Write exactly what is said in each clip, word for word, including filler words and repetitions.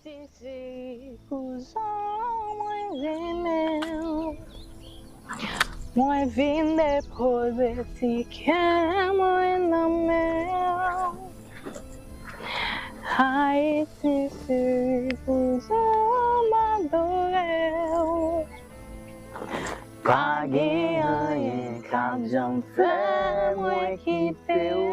Ayiti se kouzon mwen renmen w. Mwen vin depoze ti kè mwen nan men w. Ayiti se kouzon m adore w. Pa gen anyen k ap janm fè mwen kite w.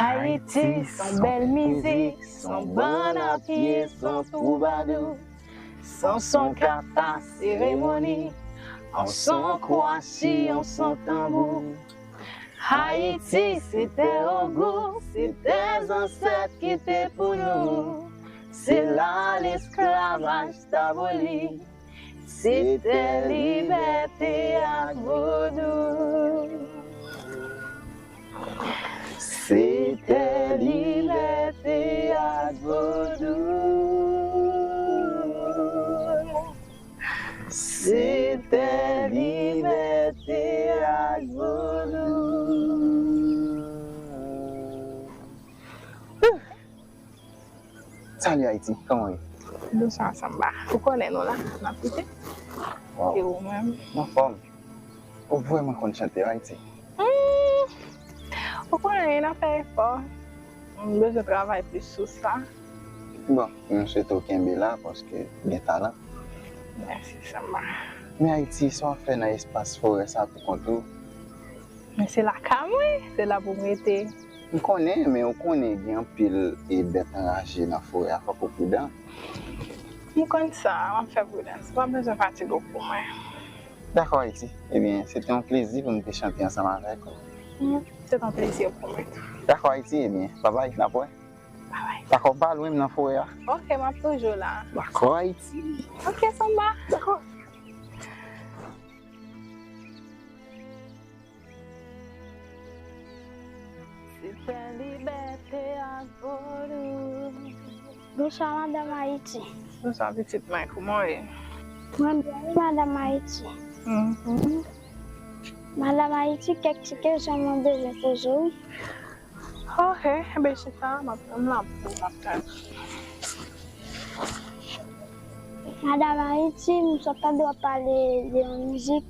Ayiti s on bèl mizik, s on bann a pye, s on twoubadou, s on son kata seremoni, on son kwachi, on son tanbou. Ayiti se tè ogou, se tè zansèt kite pou nou. Se la lesklavaj t aboli. Se tè libète ak vodou. Se tè libète ak vodou. Se tè libète ak vodou. Salut Haïti, kòman w ye? Bonswa Samba. Ou konnen nou la, n ap kite. Wow. E ou menm? M anfòm. Ou vrèman konn chante, Haïti. Hmm. Ou konnen, n ap fè efò. M bezwen travay plis sou sa. Bon, m swete w kenbe la paske w gen talan. Mèsi Samba. Men Haïti, sa w ap fè nan espas forè sa pou kont ou? Men se lakay mwen, se la pou m rete. M konnen, men ou konnen gen anpil e bèt anraje nan forè a, fòk ou pridan. M konn sa, m ap fè pridans. Ou pa bezwen fatige w pou mwen. Dakò, Haïti. Ebyen, se te yon plezi pou m te chante ansanm avèk ou. Mm, se te yon plezi pou mwen tou. Dakò, Haïti. Ebyen, babay, n ap wè. Babay. Dakò, pa lwen, m nan forè a. Ok, m ap toujou la. Dakò, Haïti. Ok, Samba. Dakò. Se tè libète ak vodou. Bonswa, Madanm Ayiti. Bonswa, pitit mwen, kòman w ye? Mwen byen, wi, Madanm Ayiti. Mhm. Madanm Ayiti, kèk ti kesyon mwen bezwen poze w. Ok, enben chita, m ap tann la pou w, m ap tann. Madanm Ayiti, m sot tande w ap pale de yon mizik,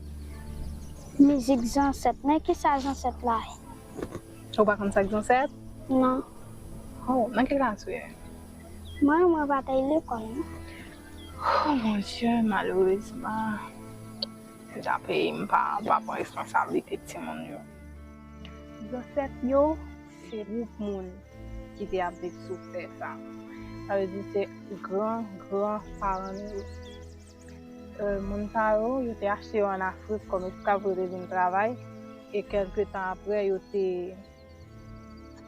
mizik zansèt. Men kisa zansèt la ye? Ou pa konn sa k zansèt? Non. Oh, nan ki klas ou ye? Mwen, mwen pa t al lekòl, non. Oh mon Dieu, malerezman. Deja peyi m pa, pa pran responsablite timoun yo. Zansèt yo, se gwoup moun ki te ap viv sou tè sa. Sa vle di se gran, gran paran nou yo. Euh, moun sa yo, yo te achte yo ann Afrik kòm esklav pou yo te vin travay. E kèlke tan apre, yo te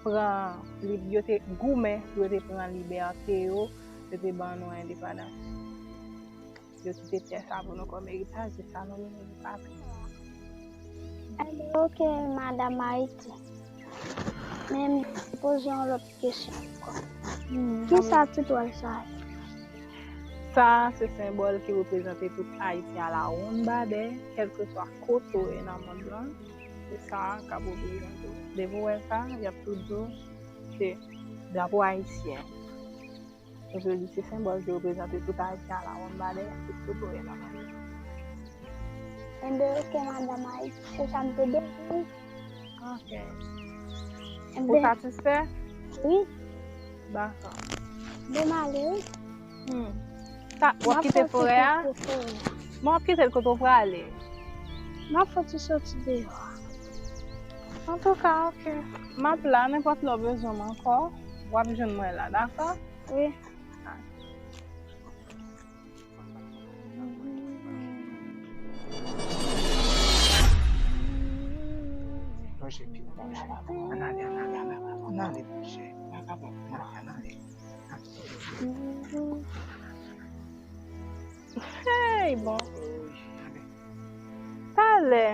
pran, li-, yo te goumen pou yo te pran libète yo, yo te ban nou endepandans. Yo kite tè sa pou nou kòm eritaj, e sa nou vin eritaj. Enben, ok, Madanm Ayiti. Men m poze yon lòt kesyon ankò. Hmm, kisa ti twal sa ye? Sa, se senbòl ki reprezante tout Ayiti alawonnbadè, kèlkeswa kote w ye nan mond lan. Se sa k ap reprezante w. Depi w wè sa, y ap tou di w se drapo ayisyen. Sa vle di se senbòl ki reprezante tout Ayisyen alawonnbadè, tout kote w ye nan mond lan. Enben, ok, Madanm Ayiti, se sa m te bezwen. Ok. Enben, ou satisfè? Wi. Dakò. Bon, m ale, wi. Hmm. Sa, w ap kite forè a? Bon, w ap kite l kote w prale? M ap fè ti soti deyò a. Antouka, ok. M ap la, nenpòt lè w bezwen m ankò, w ap jwenn mwen la, dakò? Wi. Lonje pye w, lonje. Ann ale, ann ale, ann ale, ann ale, monchè. Vakabon, ann ale. Hey, bon. Talè,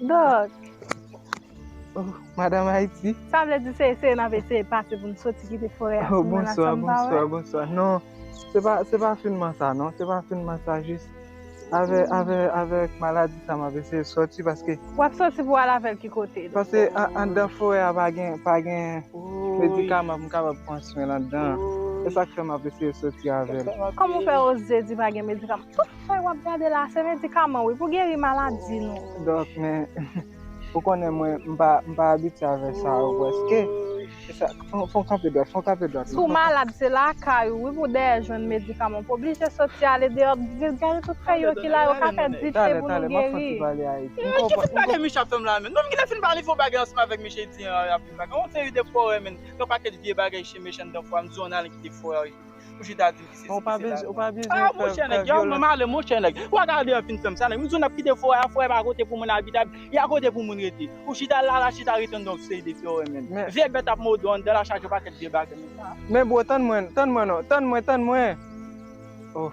Dòk. Oh, Madanm Ayiti. Sa vle di se eseye n ap eseye pase pou n soti kite forè a. Oh, bonswa, bonswa, bonswa. Non, se pa, se pa finman sa, non. Se pa finman sa, jis Avè, avè, avèk maladi sa, m ap eseye sòti paske. W ap sòti pou w al avè l ki kote? Paske an- anndan forè a pa gen, pa gen medikaman pou m kapab pran swen l anndan an. Se sa k fè m ap eseye sòti avè l. Kòman w fè oze di pa gen medikaman? Tout fèy w ap gade la, se medikaman, wi, pou geri maladi nou. Dòk, men, ou konnen mwen, m pa, m pa abitye avè sa yo, prèske. Se sa, fon, fon kanpe dwat, fon kanpe dwat. Si w malad, se lakay ou, wi, pou w dèyè jwenn medikaman. Pou oblije sòti ale deyò, gade tout fèy yo ki la, yo ka fè dife pou nou geri. Ki fout bagay Miche ap fè m la menm? Non, m gentan fin pale, fè yon bagay ansanm avèk Miche, di an, ap vin bagay. Yon seri de forè, menm. Yon pakèt vye bagay chimich anndan forè a, m di w ann ale kite forè a. Ou chita di m ki se si, ki se la. Ou pa bezwen, ou pa bezwen fè vyolans. Ah, monchè, nèg, yo, mwen m ale, monchè, nèg. Ou pa ka al deyò fin fè m sa, nèg. M di w n ap kite forè a, forè pa kote pou moun abite, e a kote pou moun rete. Ou chita la, la chita rete anndan yon seri de forè, menm. Vye bèt ap mòde w anndan la, chaje yon pakèt vye bagay. Men bro, tann mwen, tann mwen non, tann mwen, tann mwen. Oh,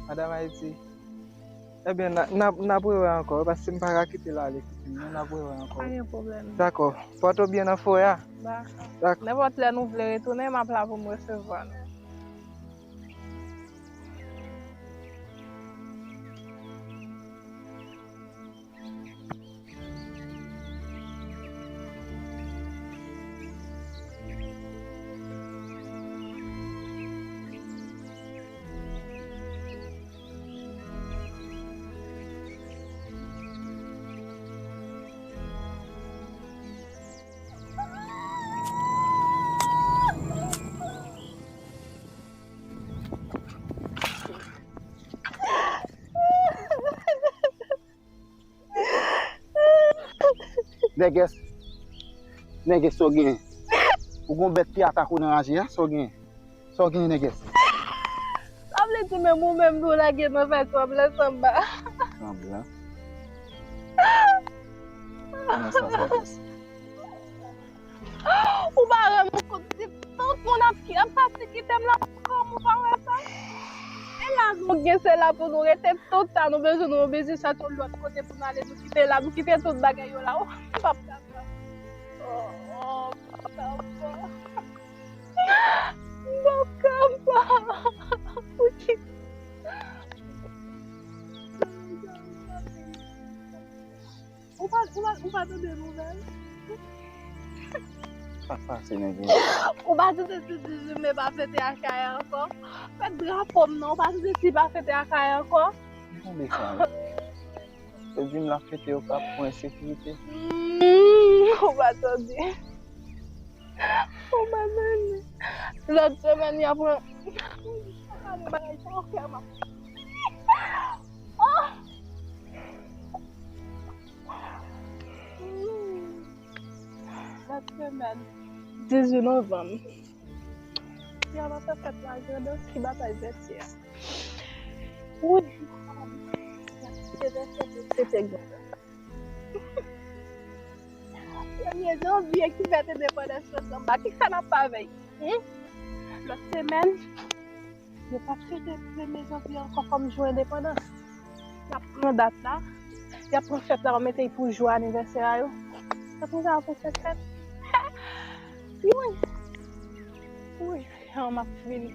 madanm Ayiti. Ebyen, n a, n a, n ap rewè ankò, paske m pa ka kite l ale kite m, non, n ap rewè ankò. Pa gen pwoblèm. Dakò. Pòte w byen nan forè a. Dakò. Dakò. Nenpòt lè nou vle retounen, m ap la pou m resevwa nou. Nègès, nègès, sa w genyen? Ou gon bèt ki atake w nan raje a, sa w genyen? Sa w genyen, nègès? Sa vle di menm ou menm tou w lage nan fè sanblan, sanba? Sanblan? Kòman sa, nègès? Ou pa rann ou kont si tout moun ap ki-, ap pati kite m la, kòm ou pa wè sa? E la nou gen, se la pou nou rete, tout sa nou bezwen, nou bezwen sòti yon lòt kote pou nou ale, nou kite la, nou kite tout bagay yo la. Oh, m p ap kapab. Oh, oh, m p ap kapab. M p ap kapab. Poukisa? Ou pa, ou pa, ou pa tande nouvèl? Sa k pase, nèg yo? Ou pa tande si dizuit me pa fete Akayè ankò? Fèt drapo m nan, ou pa tande si pa fete Akayè ankò? M tande sa, wi. Yo di m l ap fete, yo ka pran ensekirite. Hmm, ou pa tande. Ou pa tande. Lòt semèn, y ap pran. Sa pale bagay sa, ok, m ap. Oh! Lòt semèn, dizuit novanm. Y ap fè fèt Lagrandans ki batay Vètyè. Wi. Se Vètyè pou fete Grandans. Premye janvye ki fèt endepandans nan sanba. Kisa n ap pa vèy? Hmm? Lòt semèn, yo p ap fete premye janvye ankò kòm jou endepandans. Y ap pran dat la, y ap pran fèt la, yo mete l pou jou anivèsè a yo. Se pou sa yo pou fè fèt. Wi. Wi, an m ap vini.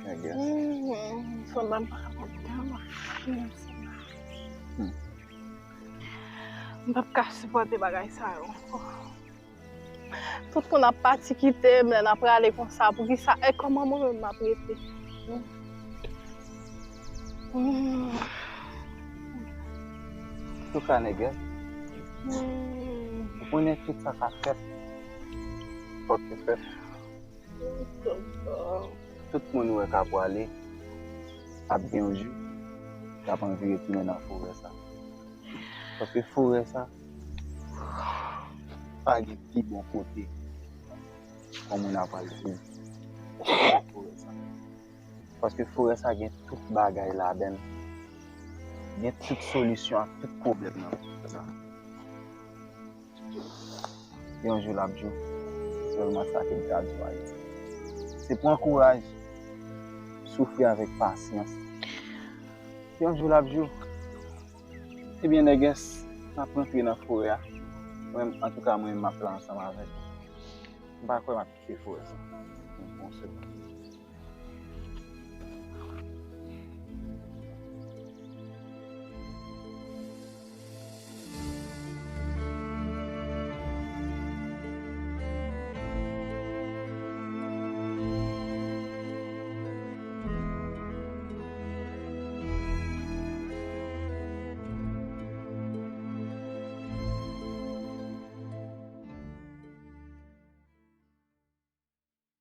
Nègès. Hmm, sanba m pa kapab, an m ap vini, sanba. Hmm. M p ap ka sipòte bagay sa yo ankò. Tout moun ap pati kite m, lè n ap prale konsa, poukisa? E kòman mwen menm m ap rete? Hmm. Antouka, nègès, hmm, ou konnen tout sa k ap fèt, fòk yo fèt. Tout moun ou wè k ap prale, ap gen yon jou, y ap anvi retounen nan forè sa. Paske forè sa, pa gen pi bon kote yon moun ap al viv ke forè sa. Paske forè sa gen tout bagay ladan l. Gen tout solisyon ak tout pwoblèm nan forè sa. Yon jou l ap jou, sèlman sa ke m ka di w Ayiti. Se pran kouraj, soufri avèk pasyans. Yon jou l ap jou. Ebyen, nègès, n ap rantre nan forè a. Mwen, antouka, mwen, m ap la ansanm avèk ou. M pa kwè m ap kite forè sa. Yon segonn.